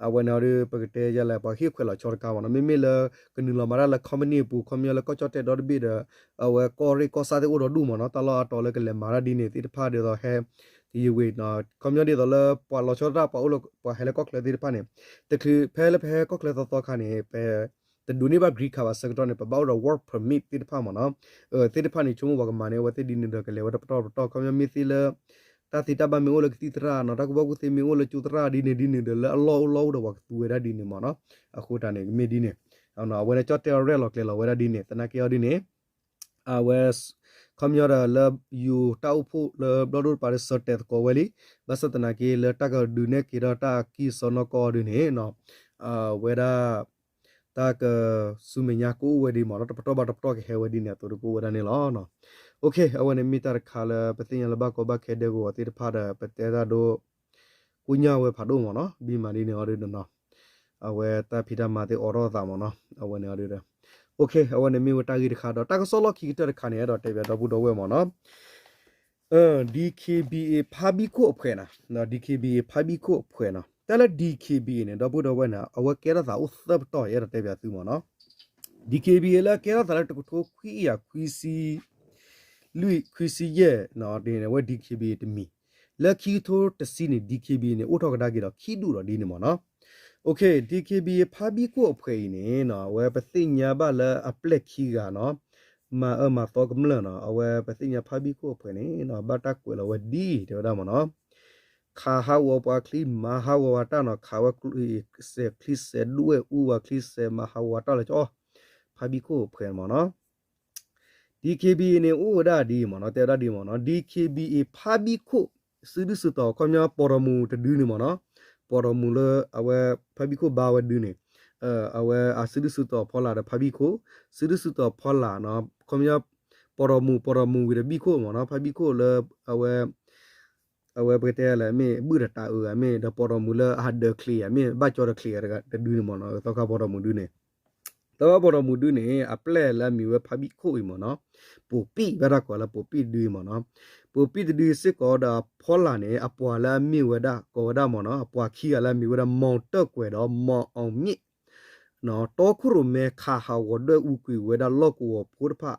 အဝဲန့ၣ်အီၤဒီး ပကတဲယဲလဲၣ် ပှၤဟ့ၣ်ခွဲးလီၤဆီတခါမ့ၢ်နီၤ မ့မ့ၢ်လၢ ကနုာ်လီၤမၤတၢ်လၢ company အပူၤ အခီပညီလၢကီၢ်ကၠီၣ်တဲၣ်ဒီတဘ့ၣ်ဒီး အဝဲကီၢ်ရ့ၣ်ကီၢ်ဆၣ်သ့ၣ်အိၣ်ဒီဒူၣ်မ့ၢ်နီၤ တၢ်လီၢ်အါတီၤလၢကလဲၤမၤတၢ်ဒ်န့ၣ်သ့ၣ်တဖၣ်ဒ်သိးဟဲ ကယံာ်ဝ့ၤ အခီပညီဒ်သိးလၢပှၤလီၤဆီတၢ် ပှၤအိၣ်လၢ ပှၤဟဲလၢကီၢ်ချၢသ့ၣ်တဖၣ်န့ၣ် တချုးဖဲလၢပဟဲကီၢ်ချၢသီသီခါန့ၣ် ပ တဒိးန့ၢ်ဘၣ် green card ဘၣ်ဆၢကတီၢ်န့ၣ် ပဘၣ်အိၣ်ဒီး work permit သ့ၣ်တဖၣ်မ့ၢ်နီၤ သ့ၣ်တဖၣ်န့ၣ် ဆိကမိၣ်ပှၤကမၤန့ၢ်အဝဲသ့ၣ်ဒ်န့ၣ်ဒီး ကလဲၤဝဲတပတီၢ်တပတီၢ် အခီပညီမ့ၢ်သ့လၢ တၢ်သ့တၢ်ဘၣ်မ့ၢ်အိၣ်လၢကသံၣ်သရၣ်နီၤ တၢ်ကူၣ်ဘၣ်ကူၣ်သ့မ့ၢ်အိၣ်လၢကၠိသရၣ်ဒ်န့ၣ်ဒ်န့ၣ်ဒီး လၢအလီၢ်အိၣ်လီၢ်အိၣ်ဒီးပှၤကသူဝဲဒၣ်ဒ်န့ၣ်မ့ၢ်နီၤ အဃိတၢ်န့ၣ် ကမ့ၢ်ဒ်န့ၣ် အဝဲန့ၣ်ကၠီၣ်တဲၣ်ရဲၣ်လီၤကျဲၤလီၤဝဲဒၣ်ဒ်န့ၣ် သနာ်က့အီၤဒ်န့ၣ် အဝဲ ခီပညီဒီးလၢ ယိၤတၢ်အိၣ်ဖှိၣ်လၢဘျီၣ်ဒိၣ်တပၤဒီး ဆၢတဲာ်သကိးဝဲလံ, ဘၣ်ဆၣ်သနာ်က့ လၢတၢ်ကဒုးနဲၣ်က့ၤဒီးတၢ်အကံၢ်အစီနီၢ်ကီၢ်အီၤဒ်န့ၣ် အဝဲဒၣ် တၢ်ကဆူမဲာ်ညါကအိၣ်ဝဲဒ်မ့ၢ်နီၤ, တပတီၢ်ဘၣ်တပတီၢ်ကဟဲဝဲဒ်န့ၣ်အသိးဒီးကအိၣ်ဝဲဒၣ်န့ၣ်လီၤ. အဝဲန့ၣ်မ့ၢ်တၢ်တခါလၢ ပသ့ၣ်ညါလၢဘၣ်ကီဘၣ်ခဲဒဲကဝီၤသ့ၣ်တဖၣ်ဒီး ပတဲတၢ်ဒိ ကိညၢ်ဝဲဖးဒိၣ်မ့ၢ်နီၤ, ဘံမးဒ်န့ၣ်အီၤဒ်နီၤ, အဝဲတၢ်ဖံးတၢ်မၤသ့အိးထီၣ်သးမ့ၢ်နီၤ, အဝဲန့ၣ်အီၤဒ်ဒီး အဝဲန့ၣ်မ့ၢ်ဝဲတၢ်ဂ့ၢ်တခါဒီး တၢ်ကစီၣ်လီၢ်ခံကတၢၢ်တခါန့ၣ် အဲၣ်ဒိးတဲဘၣ်ဒီပုၢ်ဒီဝဲၢ်မ့ၢ်နီၤ, DKBA ဖါဘံၣ်ခိၣ်အဖှဲးနီၤ, DKBA ဖါဘံၣ်ခိၣ်အဖှဲးနီၤ, တၢ်လၢ DKBA န့ၣ် ဒီပုၢ်ဒီဝဲၢ်န့ၣ် အဝဲကဲထီၣ်သးအိၣ်သၢပတီၢ် အဲၣ်ဒိးတဲဘၣ်သုမ့ၢ်နီၤ, DKBA လၢကဲထီၣ်သးလၢတကထိခွံကယၤခွံဆံ လွံၢ်ခွံဆံယဲၢ်နီၤ, ဒ်န့ၣ် အဝဲ DKBA တမံၤ, လၢခံကထိတဆံန့ၣ် DKBA န့ၣ် အိၣ်ထီၣ်ကဒါက့ၤဒီးခံဒူၣ်ဒီးဒ်န့ၣ်မ့ၢ်နီၤ, DKBA ဖါဘံၣ်ခိၣ်အဖှဲးအံၤန့ၣ်နီၤ, အဝဲပသ့ၣ်ညါဘၣ်လၢအပျဲၢ်ခံဂၤနီၤ, မၤအၢမၤသီကမျၢၢ်နီၤ, အဝဲပသ့ၣ်ညါဖါဘံၣ်ခိၣ်အဖှဲးန့ၣ်နီၤ, ဘၣ်တၢ်ကွဲးလီၤဝဲဒ်အံၤ တဲဝဲဒၣ်မ့ၢ်နီၤ, ခးဟးဂီၤပှၤချံ မၤဟးဂီၤပှၤတၢ်နီၤ, ခးဝဲစဲးချံစဲးဒွဲၣ် အူပှၤချံစဲး မၤဟးဂီၤပှၤတၢ်လီၤကီ, ဖါဘံၣ်ခိၣ်အဖှဲးမ့ၢ်နီၤ DKBA န့ၣ် အိၣ်ဝဲဒၣ်ဒ်အံၤမ့ၢ်နီၤ, တဲဝဲဒၣ်ဒ်အံၤမ့ၢ်နီၤ, DKBA ဖါဘံၣ်ခိၣ် စုဒုၣ်စုတီၤ ခီပညီ ပီၢ်တီၢ်မူၤတဒုန့ၣ်မ့ၢ်နီၤ, ပီၢ်တီၢ်မူၤလၢအဝဲဖါဘံၣ်ခိၣ်ဘါဝဲဒုန့ၣ်, အဝဲအစုဒုၣ်စုတီၤဖီလာ်ဒီးဖါဘံၣ်ခိၣ်, စုဒုၣ်စုတီၤဖီလာ်နီၤ, ခီပညီ ပီၢ်တီၢ်မူၤ ပီၢ်တီၢ်မူၤဝံၤဒီးဘံၣ်ခိၣ်မ့ၢ်နီၤ, ဖါဘံၣ်ခိၣ်လၢအဝဲ အဝဲပကတဲလၢမ့ၢ်ဘုၣ်ဒီးတၤအုးဧါ မ့ၢ်ဒီးပီၢ်တီၢ်မူလၢအဟးဒၢးချံးဧါ မ့ၢ်ဘၣ်ကၠီတချံးဧါတဒုန့ၣ်မ့ၢ်နီၤ သီခါပီၢ်တီၢ်မူဒုန့ၣ် သီခါပီၢ်တီၢ်မူဒုန့ၣ် အပျဲၢ်လၢအမံၤဝဲဖါဘံၣ်ခိၣ်အံၤမ့ၢ်နီၤ ပိာ်ပံၣ်ဘၣ်တၢ်ကိးလၢပိာ်ပံၣ်တဒုအံၤမ့ၢ်နီၤ ပိာ်ပံၣ်တဒုစ့ၢ်ကီးဒီးအဖီလာ်န့ၣ် အပှၤလၢအမ့ၢ်ဝဲဒၣ် ကိးဝဲဒၣ်မ့ၢ်နီၤ အပှၤခံဂၤလၢအမ့ၢ်ဝဲဒၣ် မီၣ်တၢၢ်ကွဲၤဒီးမီၣ်အီၣ်မ့ၣ် တီခိၣ်ရိၣ်မဲခးဟးဂီၤဒွဲၣ်အူကွံာ်ဝဲဒၣ်လီၢ်ကဝီၤဖိတဖၣ်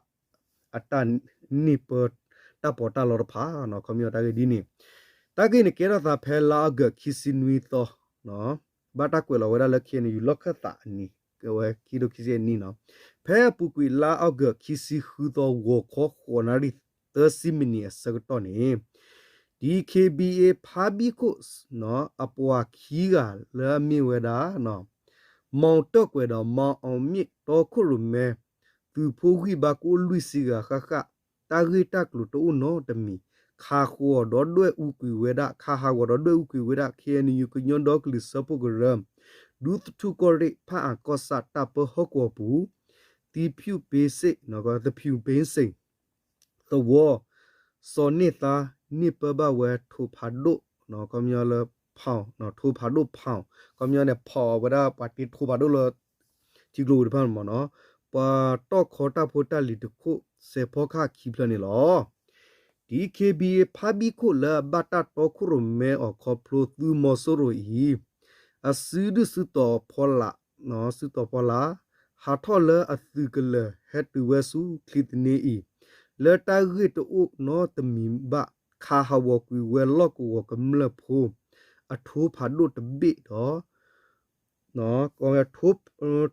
အတၢ်န့ၢ်ပၢတၢ်ပီးတၢ်လီတဖၣ်နီၤ ခီပညီတၢ်ဂ့ၢ်ဒ်န့ၣ် တၢ်ဂ့ၢ်န့ၣ်ကဲထီၣ်သးဖဲလါအီကူးခံဆံနွံသီ ဘၣ်တၢ်ကွဲးလီၤဝဲဒၣ်လၢ ခ့ၣ်အဲၣ်ယူၣ် လီၢ်ခၢၣ်သးအနံၤ ကဝဲခံထိခံဆံအနံၤနီၤ ဖဲအပူၤကွံာ်လါအီကူးခံဆံဃုသီ ဂီၤခီဃိးနၣ်ရံၣ်သၢဆံမံးနံးအဆၢကတီၢ်န့ၣ် DKBA ဖါဘံၣ်ခိၣ် အပှၤခံဂၤလၢအမ့ၢ်ဝဲဒၣ် မီၣ်တၢၢ်ကွဲၤဒီးမီၣ်အီၣ်မ့ၣ် တီခိၣ်ရိၣ်မဲ သုးဖိဂံၢ်ဘါကအိၣ်လွံၢ်ဆံဂၤဃၣ်ဃၣ် တၢ်ဂ့ၢ်တၢ်ကျိၤတအိၣ်နီတမံၤ ခးဃီၤဒီးဒွဲၣ်အူကွံာ်ဝဲဒၣ် ခးဟးဂီၤဒီးဒွဲၣ်အူကွံာ်ဝဲဒၣ် ခ့ၣ်အဲၣ်ယူၣ် ကညီဒီကလုာ်စၢဖှိၣ်ကရၢ ဒူသထူၣ်ကီၢ်ရ့ၣ် ဖးအၣ်ကီၢ်ဆၣ်တၢ်ပၢဟီၣ်ကဝီၤပူၤ သံဖၠူၣ်ပ့စ့ၣ် သဖၠူၣ်ပ့စ့ၣ် သဝီ စီၤန့ၢ်သါ န့ၢ်ပၢဘၣ်ဝဲထိၣ်ဖးဒိၣ် ခီပညီလၢ ဖီၣ် ထိၣ်ဖးဒိၣ်ဖီၣ် ခီပညီန့ၣ် ဖီၣ်ဝဲဒၣ်ပှၤတ့ထိၣ်ဖးဒိၣ်လၢ ထံကျိပူၤတဖၣ်န့ၣ်မ့ၢ်နီၤ ပှၤတီၢ်ခီတၢ်ဖိတၢ်လံၤတခိၣ် စဲးဖီကဟၣ်ခံဖျၢၣ်န့ၣ်လီၤ. DKBA ဖါဘံၣ်ခိၣ်လၢအဘၣ်တၢ်တီခိၣ်ရိၣ်မဲအီၤခီဖျိသုးမီၤစိရိၤအံၤ အစုဒုၣ်စုတီၤဖီလာ် စုတီၤဖီလာ် ဟးထီၣ်လၢအသုးကလၢၤဟဲတုၤဝဲဆူချံးသန့အံၤ လၢတၢ်ဂ့ၢ်တအိၣ်နီတမံၤဘၣ် ခးဟးဂီၤကွံာ်ဝဲလီၢ်ကဝီၤကမျၢၢ်ဖိ အထိၣ်ဖးဒိၣ်တဘ့ၣ်ဒီး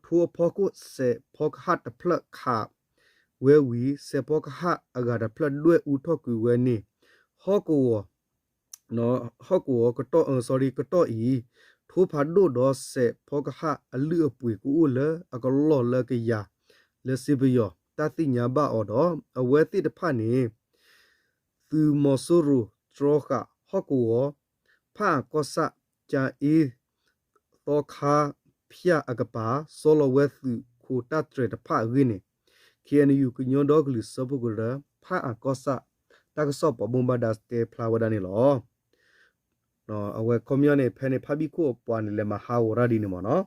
ထိၣ်အဖီခိၣ်စဲးဖီကဟၣ်တဖျၢၣ်ခးဝဲဝံၤ စဲးဖီကဟၣ်အဂၤတဖျၢၣ်ဒွဲၣ်အူထီၣ်ကွံာ်ဝဲန့ၣ် ဟီၣ်ကဝီၤ ဟီၣ်ကဝီၤကတီၢ် sorry ကတီၢ်အံၤ ထိၣ်ဖးဒိၣ်ဒီးစဲးဖီကဟၣ်အလုၢ်အပှ့ၤကအိၣ်လၢအကလီၢ်လၢကယၤ လၢစ့ပယီၤ တၢ်သ့ၣ်ညါဘၣ်အီၤဒီး အဝဲသ့ၣ်တဖၣ်န့ၣ် သုးမီၤစိရိၤတြီဃာ်ဟီၣ်ကဝီၤ ဖးအၣ်ကီၢ်ဆၣ် ကၠၤအ့ သီခါဖၠၣ်အကပၤ စီလီၤဝဲသုးခိၣ်တၢ်တြဲၤတဖၣ်အဂ့ၢ်န့ၣ် ခ့ၣ်အဲၣ်ယူၣ် ကညီဒီကလုာ်စၢဖှိၣ်ကရၢ ဖးအၣ်ကီၢ်ဆၣ် တၢ်ကစီၣ်ပာ်ဘိးဘၣ်ဒါတဲဖျါဝဲဒၣ်န့ၣ်လီၤ. အဝဲခီပညီန့ၣ် ဖဲန့ၣ်ဖါဘံၣ်ခိၣ်အပှၤန့ၣ် လဲၤမၤဟးဂီၤတၢ်ဒ်န့ၣ်မ့ၢ်နီၤ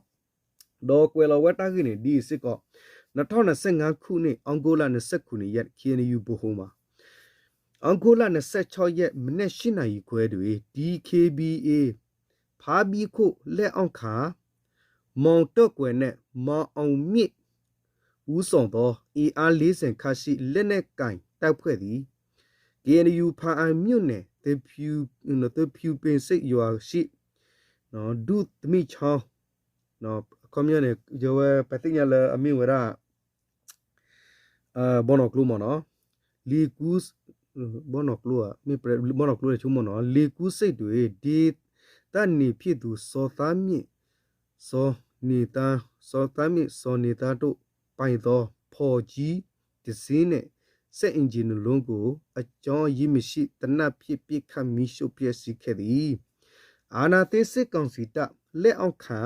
ဒီးကွဲးလီၤဝဲတၢ်ဂ့ၢ်န့ၣ် ဒ်အံၤစ့ၢ်ကီး နထီၣ်နစဲးငါးခုန့ၣ် အီကူးလါနစဲးခုနစ်ရက် ခ့ၣ်အဲၣ်ယူၣ် ဗဟိုမှာ အီကူးလါနစဲးခြောက်ရက် မနက်ရှစ်နာရီခွဲတွင် DKBA ဖါဘံၣ်ခိၣ် လက်အောက်ခံ မောင်တင့်ဆွေနှင့် မောင်အောင်မြင့် ဦးဆောင်သော အင်အားလေးဆယ်ခန့်ရှိ လက်နက်ကိုင်တပ်ဖွဲ့သည် KNU ဖားအံမြို့နယ် သဖူပင်ဆိပ်ရွာရှိ ဒူသမီချောင်း ခီပညီန့ၣ် ယဝဲပသ့ၣ်ညါလၢအမ့ၢ်ဝဲဒၣ် ဘီနီၢ်ကျိမ့ၢ်နီၤ လီကူး ဘီနီၢ်ကျိ မ့ၢ်ဘီနီၢ်ကျိဆိကမိၣ်နီၤ လီကူးဆိပ်တွင် ဒေသနေပြည်သူ စော်သန်းမြင့် စော်နေသန်း စော်သန်းမြင့် စော်နေသန်းတို့ ပိုင်သော ဖောင်ကြီးတစ်စင်းနှင့် စက်အင်္ကျီနှစ်လုံးကို အကြောင်းအရင်းမရှိ သေနတ်ဖြင့် ပစ်ခတ်မီးရှို့ဖျက်ဆီးခဲ့သည် အာဏာသိမ်းစစ်ကောင်စီတပ် လက်အောက်ခံ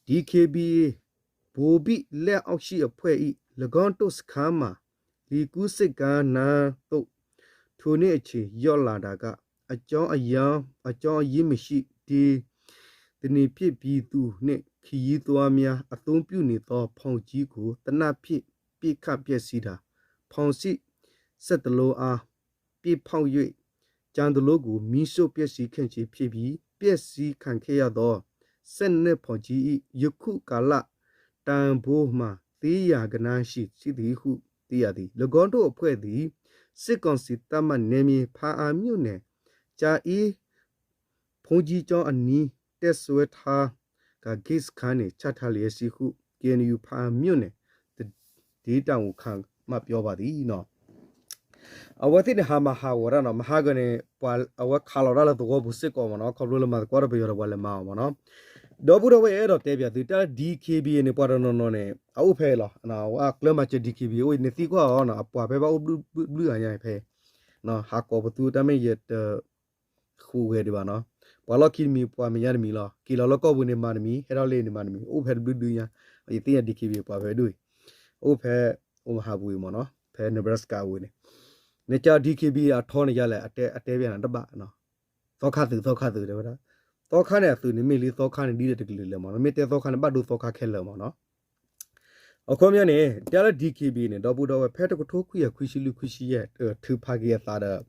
ဒီကေဘီအေ ဗိုလ်ဘီလက်အောက်ရှိအဖွဲ့၏ ၎င်းတို့စခန်းမှာ လီကူးဆိပ်ကမ်းနားသို့ ထိုနေ့အချိန်ရောက်လာတာက အကြောင်းအရာ အကြောင်းအရင်းမရှိ ဒေသနေပြည်သူနှင့် ခရီးသွားများ အသုံးပြုနေသော ဖောင်ကြီးကို သေနတ်ဖြင့် ပစ်ခတ်ဖျက်ဆီးတာ၊ ဖောင်စည်း ဆယ့်တစ်လုံးအား ပစ်ဖောက်၍ ကျန်တစ်လုံးကို မီးရှို့ဖျက်ဆီးခဲ့ခြင်းဖြစ်ပြီး ဖျက်ဆီးခံခဲ့ရသော စက်လက်နက်ဖောင်ကြီး၏ ယခုကာလ တန်ဖိုးမှာ သေးရာကဏန်းရှိသည်ဟု သိရသည်။ ၎င်းတို့အဖွဲ့သည် စစ်ကောင်စီတပ်မနယ်မြေ ဖားအံမြို့နယ် ကြာအင်းဘုန်းကြီးကျောင်းအနီး တပ်စွဲထားကာ ဂိတ်စခန်းနှင့် ချထားလျက်ရှိဟု KNU ဖားအံမြို့နယ် ဒေသတာဝန်ခံမှ ပြောပါသည် အဝဲသ့ၣ်န့ၣ် ဟးမၤဟးဂီၤတၢ်နီၤ မဟါဂီၤန့ၣ် ပှၤအဝဲခးလီၤတၢ်လၢသဝီပူၤစ့ၢ်ကီးမ့ၢ်နီၤ ခီဖျိလၢမၤသကိးတၢ်ပယီၤဒီးပှၤလဲၤမၤအီၤမ့ၢ်နီၤ ဒီပုၢ်ဒီဝဲၢ်အဲၣ်ဒိးတဲပၠးသုတၢ်လၢ ဒီကေဘီအေ န့ၣ် ပှၤတနီၤနီၤန့ၣ် အအိၣ်ဖဲအံၤလီၤ အဝဲကျဲမၤစၢၤ ဒီကေဘီအေ အိၣ်အံၤ နသံကွၢ်အီၤနီၤ အပှၤဖဲဘၣ်အိၣ်ဘျုးဘျုးဂၤညါဖဲ ဟးကိးပသူတၢ်မ့ၢ်ယတ ဃုဂဲၤဒံးဘၣ်နီၤ ပှၤလီၢ်ခံတမံၤ ပှၤမဲာ်ညါတမံၤလီၤ က့ၤလီၤလၢကီၢ်ပူၤန့ၣ်မၤတမံၤ ဟဲထီၣ်လၢန့ၣ်မၤတမံၤ အိၣ်ဖဲတဘျုးဒုညါ ယသ့ၣ်ညါ ဒီကေဘီအေ ပှၤဖဲဒိၣ်အံၤ အိၣ်ဖဲ အိၣ်မဟါပူၤအံၤမ့ၢ်နီၤ ဖဲ Nebraska အဝ့ၢ်န့ၣ် နကဒီကေဘီအေ အထီန့ၣ်ယလဲၣ် အတဲပၠးနၤတဘၣ်နီၤ သီခါသုး သီခါသုးတဲဝဲဒၣ်, သီခါန့ၣ်အသုးန့ၣ်မ့ၢ်လံ သီခါန့ၣ်ဒ်လဲၣ်တကလုာ်လဲၣ်မ့ၢ်နီၤ, မ့ၢ်တဲသီခါန့ၣ် ဘၣ်ဒိသီခါခဲလၢာ်မ့ၢ်နီၤ. အခီပညီန့ၣ် တဲလၢ DKBA န့ၣ် ဒီပုၢ်ဒီဝဲၢ် ဖဲတကထိခွံကယၤခွံဆံလွံၢ်ခွံဆံယဲၢ် ထုးဖးက့ၤအသးဒီး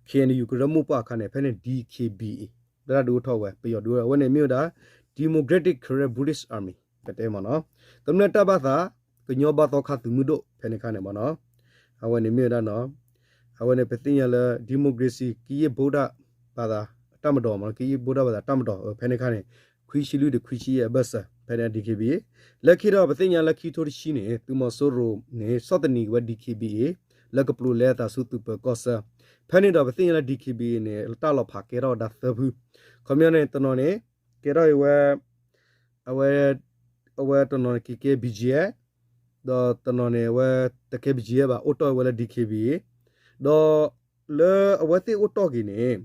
KNU ကရၢမိၢ်ပှၢ်အခါန့ၣ် ဖဲန့ၣ် DKBA လၢတၢ်ဒုးအိၣ်ထီၣ်ဝဲ ပယီၤဒုးအိၣ်ထီၣ်ဝဲန့ၣ် မ့ၢ်ဝဲဒၣ် Democratic Karen Buddhist Army ပတဲမ့ၢ်နီၤ, ကမျၢၢ်တၢ်ဘၣ်သး ကညီဘါသီခါသုးမုၢ်ဒိၣ် ဖဲန့ၣ်အခါန့ၣ်မ့ၢ်နီၤ. အဝဲန့ၣ်မ့ၢ်ဝဲဒၣ်နီၤ, အဝဲန့ၣ်ပသ့ၣ်ညါလၢ democracy ကယဲၢ်ဘိဒၣ်ဘၣ်သးတၢ်မတီၤမ့ၢ်နီၤ, ကယဲၢ်ဘိဒၣ်ဘၣ်သးတၢ်မတီၤ ဖဲန့ၣ်အခါန့ၣ် ခွံဆံလွံၢ်ဒီးခွံဆံယဲၢ်အဘၢၣ်စၢၤ ဖဲန့ၣ် DKBA လၢခံဒီးပသ့ၣ်ညါလၢခံထိတဆံန့ၣ် သုးမီၤစိရိၤန့ၣ် ဆီၣ်သနံးက့ၤဝဲ DKBA လၢကပျိးလဲအသးဆူသုးပၢၤကီၢ်ဆၢ, ဖဲန့ၣ်ဒီးပသ့ၣ်ညါလၢ DKBA န့ၣ် တၢ်လီၤဖးကဲထီၣ်ဝဲဒၣ်သၢဖု, ခီပညီန့ၣ် တနီၤန့ၣ် ကဲထီၣ်အံၤဝဲ အဝဲ အဝဲတနီၤန့ၣ်က့ၤကဲ BGF ဒီးတနီၤန့ၣ် အဝဲတကဲ BGF ဘၣ် အိၣ်တီၢ်ဝဲလၢ DKBA ဒီးလၢအဝဲသ့ၣ်အိၣ်တီၢ်က့ၤန့ၣ်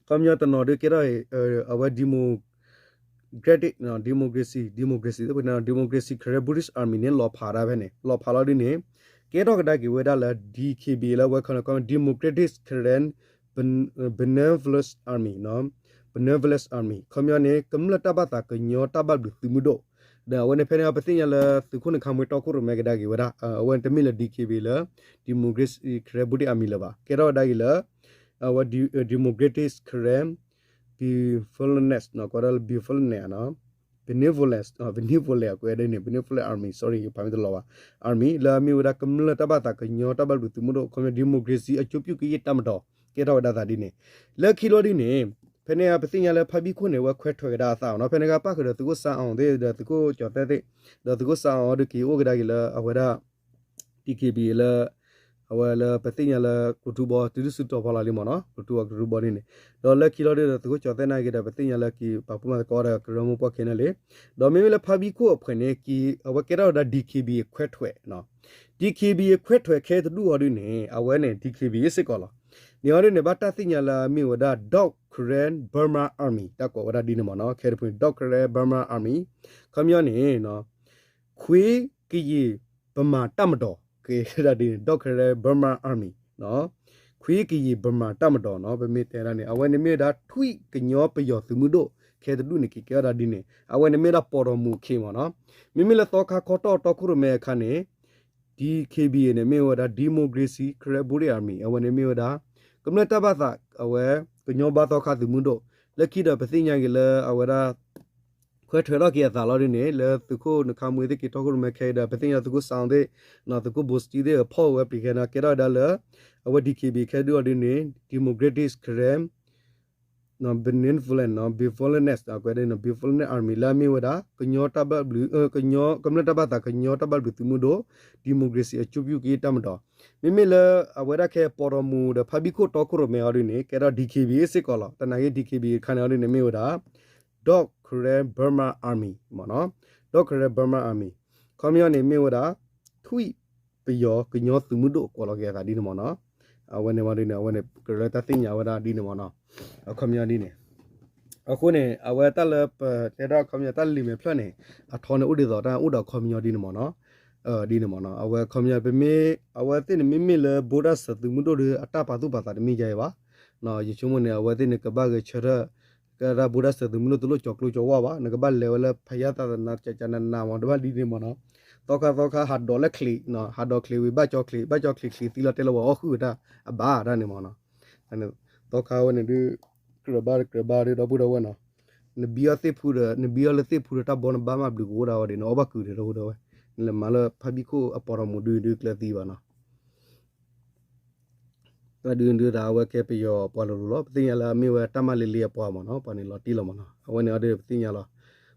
ခီပညီတနီၤဒုးကဲထီၣ် အဝဲ democratic democracy democracy democracy Karen Buddhist Army န့ၣ် လီၤဖးဒၣ်ဖဲန့ၣ် လီၤဖးလီၤဒ်န့ၣ် ကဲထီၣ်ကဒါက့ၤဝဲဒၣ်လၢ DKBA လၢအဝဲခီန့ၣ် Democratic Karen Benevolence Army Benevolence Army ခီပညီန့ၣ် ကမျၢၢ်တၢ်ဘၣ်သးကညီတၢ်ဘၣ်ဘျုးသုးမုၢ်ဒိၣ်, ဒီးအဝဲန့ၣ်ဖဲန့ၣ် ပသ့ၣ်ညါလၢသုးခိၣ်နခါမွ့တီခိၣ်ရိၣ်မဲကဒါက့ၤဝဲဒၣ်, အဝဲန့ၣ်တမ့ၢ်လၢ DKBA လၢ Democratic Karen Buddhist Army လၢၤဘၣ်, ကဲထီၣ်ဝဲဒၣ်က့ၤလၢ အဝဲ Democratic Karen Benevolence ကိးဒၣ်လၢ Benevolence နီၤ, Benevolence Benevolence အကွဲးဒ်န့ၣ် Benevolence Army sorry ယဖးမ့ၢ်တလီၤဘၣ်, Army လၢအမ့ၢ်ဝဲဒၣ်ကမျၢၢ်တၢ်ဘၣ်သးကညီတၢ်ဘၣ်ဘျုးသုးမုၢ်ဒိၣ် ခီပညီ democracy အကျိုးပြုကယဲၢ်တၢ်မတီၤ ကဲထီၣ်ဝဲဒၣ်သးဒ်န့ၣ်, လၢခံလီၤဒ်န့ၣ် ဖဲန့ၣ်ပသ့ၣ်ညါလၢဖါဘံၣ်ခိၣ်န့ၣ် အဝဲခွဲးထွဲးကဒါအသးနီၤ, ဖဲန့ၣ်ကပၣ်ဃုာ်ဒီးသုးခိၣ်စၢ်အီၣ်သ့ၣ်ဒီးသုးခိၣ်ကၠီၤသဲသ့ၣ်, ဒီးသုးခိၣ်စၢ်အီၣ်ဒုးက့ၤအိၣ်ကဒါက့ၤလၢအဝဲဒၣ် DKBA လၢ အဝဲလၢပသ့ၣ်ညါလၢကျိထူဘီ တုၤဒုးဆူတီၤဖီလာ်လံမ့ၢ်နီၤ, ကျိထူဘီကျိထူဘီန့ၣ်န့ၣ်, ဒီးလၢခံလီၤဒုးဒီးသုးခိၣ်ကၠီၤသဲနာ်က့ၤဒီး ပသ့ၣ်ညါလၢက့ၤပာ်ဖှိၣ်မၤသကိးဒီးကရၢမိၢ်ပှၢ်ခဲန့ၣ်လံ, ဒီးမ့မ့ၢ်လၢဖါဘံၣ်ခိၣ်အဖှဲးန့ၣ် က့ၤအဝဲကဲထီၣ်ဝဲဒၣ် DKBA ခွဲးထွဲးနီၤ, DKBA ခွဲးထွဲးခဲတဒူၣ်အီၤဒုးန့ၣ် အဝဲန့ၣ် DKBA စ့ၢ်ကီးလီၤ, န့ၣ်အီၤဒုးန့ၣ် ဘၣ်တၢ်သ့ၣ်ညါလၢအမ့ၢ်ဝဲဒၣ် Dawk Karen Burma Army တၢ်ကိးဝဲဒၣ်ဒ်န့ၣ်မ့ၢ်နီၤ, ခဲတဖုန့ၣ် Dawk Karen Burma Army ခီပညီန့ၣ် ခွ့ကယံာ်ဗမာတပ်မတော် ကဲဒၣ်ဒ်န့ၣ် Dawk Karen Burma Army ခွ့ကယံာ်ဗမာတပ်မတော်နီၤ, ပမ့ၢ်တဲဒၣ်န့ၣ် အဝဲန့ၣ်မ့ၢ်ဝဲဒၣ် ထွံၣ်ကညီပယီၤသုးမုၢ်ဒိၣ် ခဲတဒူၣ်န့ၣ် က့ၤကဲထီၣ်ဒၣ်ဒ်န့ၣ် အဝဲန့ၣ်မ့ၢ်ဝဲဒၣ်ပီၢ်တီၢ်မူၤခ့မ့ၢ်နီၤ, မ့မ့ၢ်လၢသီခါခီတီၢ်တီခိၣ်ရိၣ်မဲအခါန့ၣ် DKBA န့ၣ် မ့ၢ်ဝဲဒၣ် Democracy Karen Buddhist Army အဝဲန့ၣ်မ့ၢ်ဝဲဒၣ် ကမျၢၢ်တၢ်ဘၣ်သး အဝဲ ကညီဘါသီခါသုးမုၢ်ဒိၣ်, လၢခံဒီးပသ့ၣ်ညါက့ၤလၢအဝဲဒၣ် ခွဲးထွဲးထီၣ်က့ၤအသးလီၤဒ်န့ၣ် လၢသုးခိၣ်နခါမွ့သ့ၣ်က့ၤတီခိၣ်ရိၣ်မဲခဲအံၤဒီး ပသ့ၣ်ညါသုးခိၣ်စၣ်အီၣ်သ့ၣ် သုးခိၣ်ဘိၣ်စတံသ့ၣ် ဖီၣ်ဝဲပျံၤခဲန့ၣ် ကဲထီၣ်ဝဲဒၣ်လၢ အဝဲ DKBA ခဲဒုၣ်အီၤဒ်န့ၣ် Democratic Karen Benevolence Benevolence ကွဲးဒ်န့ၣ် Benevolence Army လၢအမ့ၢ်ဝဲဒၣ် ကညီတၢ်ဘၣ်ဘျုး ကမျၢၢ်တၢ်ဘၣ်သး ကညီတၢ်ဘၣ်ဘျုးသုးမုၢ်ဒိၣ် Democracy အကျိုးပြုကယဲၢ်တၢ်မတီၤ, မ့မ့ၢ်လၢအဝဲဒၣ်ခဲပီၢ်တီၢ်မူၤဒီးဖါဘံၣ်ခိၣ်တီခိၣ်ရိၣ်မဲအီၤဒ်န့ၣ် ကဲထီၣ် DKBA စ့ၢ်ကီးလီၤ, သနာ်က့ DKBA အခါန့ၣ်အီၤဒ်န့ၣ်မ့ၢ်ဝဲဒၣ် Dawk Karen Burma Army မ့ၢ်နီၤ, Dawk Karen Burma Army ခီပညီန့ၣ်မ့ၢ်ဝဲဒၣ် ထွံၣ်ပယီၤကညီသုးမုၢ်ဒိၣ်ကိးလီၤက့ၤအသးဒ်န့ၣ်မ့ၢ်နီၤ, အဝဲန့ၣ်ဝဲဒ်န့ၣ် အဝဲန့ၣ် ကရၢတၢ်သ့ၣ်ညါဝဲဒၣ်ဒ်န့ၣ်မ့ၢ်နီၤ, အခီပညီဒ်န့ၣ် အဃိန့ၣ် အဝဲတၢ်လၢပတဲဒၣ်အခီပညီတၢ်လံာ်မဲာ်ဖျၢၣ်န့ၣ် အထီန့ၣ်အိၣ်ဒ်သိးတၢ်အိၣ်ဒီးအခီပညီဒ်န့ၣ်မ့ၢ်နီၤ, ဒ်န့ၣ်မ့ၢ်နီၤ, အဝဲအခီပညီပမ့ၢ် အဝဲသ့ၣ်န့ၣ်မ့မ့ၢ်လၢဘိးတၢ်စၢၤသုးမုၢ်ဒိၣ်ဒီးအတၢ်ပာ်သူၣ်ပာ်သးတမ့ၢ်ယါအံၤဘၣ်, ယဆိကမိၣ်န့ၣ် အဝဲသ့ၣ်န့ၣ် ကဘၣ်ဂဲၤဆၢထၢၣ် ကဲဒၣ်ဘိးတၢ်စၢၤသုးမုၢ်ဒိၣ်တလိၣ်ကၠီၤကျိကၠီၤဝါဘၣ်, နကဘၣ်လဲၤဝဲလၢဖယါသးသနာ်ကၠၢ်ကၠၢ်နးနးမ့ၢ်တဘၣ်ဒ်န့ၣ်မ့ၢ်နီၤ, သီခါသီခါဟးဒိးလၢချံး, ဟးဒိးချံးဝံၤဘၣ်ကၠီချံး, ဘၣ်ကၠီချံးချံးသံလီၤတဲလၢဝဲအီၣ်ဃုာ်ဝဲတၢ်အဘၣ်တၢ်န့ၣ်မ့ၢ်နီၤ, သီခါဝဲန့ၣ်ဒုး ကြၢးဘၣ်ကြၢးဘၣ်ဒီးဒီပုၢ်ဒီဝဲၢ်နီၤ, နဘံအီၣ်သ့ၣ်ဖူဒီး နဘံအီၣ်လၢသ့ၣ်ဖူဒီးတၢ်ဘီနဘၣ်မၤဘျုးကအိၣ်ဒၣ်ဝဲဒီး နအီၣ်ဘၣ်ကုာ်ဒီးဒီပုၢ်ဒီဝဲၢ်, နလဲၤမၤလၢဖါဘံၣ်ခိၣ်အပီၢ်တီၢ်မူၤဒုးဒုးကျၢၤသံဘၣ်နီၤ တၢ်ဒုးဒုးဒၣ်အဝဲကဲပယီၤပှၤလိၤလိၤလီၤ, ပသ့ၣ်ညါလၢအမ့ၢ်ဝဲတၢ်မၤလ့လ့အပှၤမ့ၢ်နီၤ, ပှၤန့ၣ်လီၤတံၢ်လီၤမ့ၢ်နီၤ, အဝဲန့ၣ်အီၤဒုးပသ့ၣ်ညါလီၤ,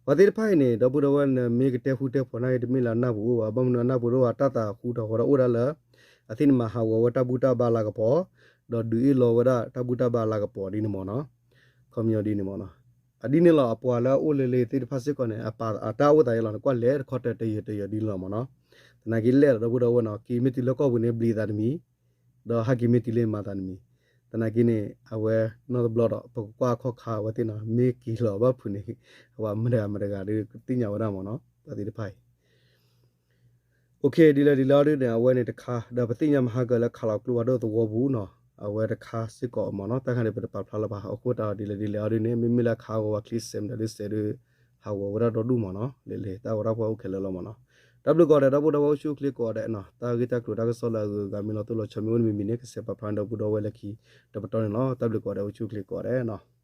ပှၤသ့ၣ်တဖၣ်အံၤန့ၣ် ဒီပုၢ်ဒီဝဲၢ်နမ့ၢ်ကတဲဃူတဲဖိးနာ်က့ တမ့ၢ်လၢအနၢ်ပူၤအိၣ်ဘၣ်, ဘၣ်မနုၤအနၢ်ပူၤတအိၣ်ဘၣ် တၢ်သးဃူတၢ်ဖိးဒီးအိၣ်ဒၣ်လၢ အသ့ၣ်န့ၣ်မၤဟးဂီၤဝဲတၢ်ဘူၣ်တၢ်ဘါလၤကပီၤ, ဒီးဒုးအ့ၣ်လီၤဝဲဒၣ်တၢ်ဘူၣ်တၢ်ဘါလၤကပီၤဒ်န့ၣ်မ့ၢ်နီၤ, ခီပညီဒ်န့ၣ်မ့ၢ်နီၤ, အဒ်န့ၣ်လီၤ အပှၤလၢအအိၣ်လၢလ့သ့ၣ်တဖၣ်စ့ၢ်ကီးန့ၣ် အတၢ်အိၣ်သးယဲလီၤ နကွၢ်လဲၤတခီတၢၤတယၢၤတယၢၤဒ်န့ၣ်လီၤမ့ၢ်နီၤ, သနာ်က့လဲၣ်လီၤ ဒီပုၢ်ဒီဝဲၢ်နီၤ က့ၤမ့ၢ်တုၤလၢကီၢ်ပူၤန့ၣ် ဘျံးသးတမံၤ, ဒီးဟဲက့ၤမ့ၢ်တုၤလၢမၤသးတမံၤ, သနာ်က့န့ၣ် အဝဲနီတဘျီဒီး ပကကွၢ်ခီၣ်ခါအဝဲသ့ၣ်နီၤ မ့ၢ်က့ၤလီၤဘၣ်ဖုးန့ၣ် အဝဲမတၤဂၤမတၤဂၤဒီးသ့ၣ်ညါဝဲဒၣ်မ့ၢ်နီၤ ပှၤသ့ၣ်တဖၣ်အံၤ OK ဒ်လဲၣ်ဒ်လဲၣ်အီၤဒ်န့ၣ် အဝဲန့ၣ်တခါ ဒီးပသ့ၣ်ညါမဟါကၢၤလၢခးလီၤကျိဖးဒိၣ်သဝီပူၤနီၤ, အဝဲတခါစ့ၢ်ကီးမ့ၢ်နီၤ, တၢ်ခါန့ၣ် ပတပာ်ဖျါလၢၤဘၣ်, အဃိတၢ်ဒ်လဲၣ်ဒ်လဲၣ်အီၤဒ်န့ၣ် မ့မ့ၢ်လၢခးဂီၤဝဲချံစဲးမတၤဒ်စဲးဒ် ဟးဂီၤဝဲဒၣ်ဒီဒူၣ်မ့ၢ်နီၤ, လဲၤလဲၤတၢ်ဂီၤတၢ်ဖီၣ်အိၣ်ခဲလၢာ်လီၤမ့ၢ်နီၤ. တၢ်ဘျုးကိးဂၤဒဲး ဒီပုၢ်ဒီဝဲၢ်အိၣ်ဆူၣ်အိၣ်ချ့ကိးဂၤဒဲးနီၤ, တၢ်ဂ့ၢ်တၢ်ကျိၤတၢ်ကစီၣ်လၢအဂုၤအဂၤမ့ၢ်လီၤတိၢ်လီၤဆီမ့ၢ်အိၣ်တမံၤမံၤန့ၣ် ကစဲးပာ်ဖျါန့ၣ်ဒီပုၢ်ဒီဝဲၢ်လၢခံတပတီၢ်န့ၣ်လီၤ. တၢ်ဘျုးကိးဂၤဒဲး အိၣ်ဆူၣ်အိၣ်ချ့ကိးဂၤဒဲးနီၤ.